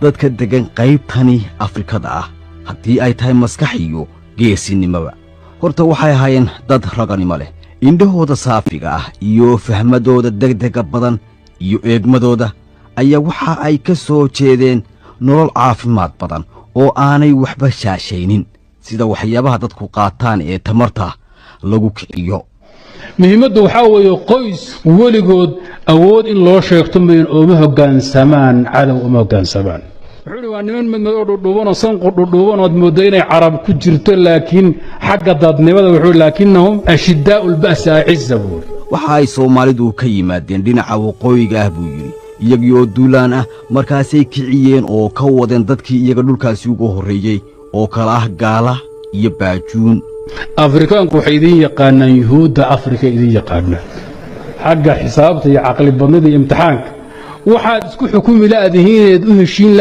Dadka deggan qaybtani Afrikada ah, haddii ay tahay maskax iyo geesinimoba, horta waxay ahaayeen dad raganimo leh. Indhahooda saafiga ah iyo fahmadooda degdega badan iyo eegmadooda ayaa waxa ay ka soo jeedeen nolol caafimaad badan oo aanay waxba shaashaynin, sida waxyaabaha dadku qaataan ee tamarta lagu kiciyo. Muhiimaddu waxaa weeye, qoys weligood awood in loo sheegto mayn, ooma hoggaansamaan cadow, uma hoggaansamaan. Wuxuu ihi, waa niman madmadoo dhudhuubanoo sanqu dhudhuuban ood mooddo inay Carab ku jirto, laakiin xagga dadnimada wuxuu لكنهم أشداء البأس أعزة, buu. Waxa ay Soomaalidu ka yimaadeen dhinaca waqooyiga ah, buu yidhi, iyagii oo duulaan ah. Markaasay kiciyeen oo ka wadeen dadkii iyaga dhulkaasi uga horreeyey oo kala ah Gaala iyo Baajuun. Afrikaanku waxay idiin yaqaanaan, Yuhuudda Afrika idiin yaqaanaan xagga xisaabta iyo caqli badnida iyo imtixaanka. Waxaad isku xukumi la'dihiineed u heshiin.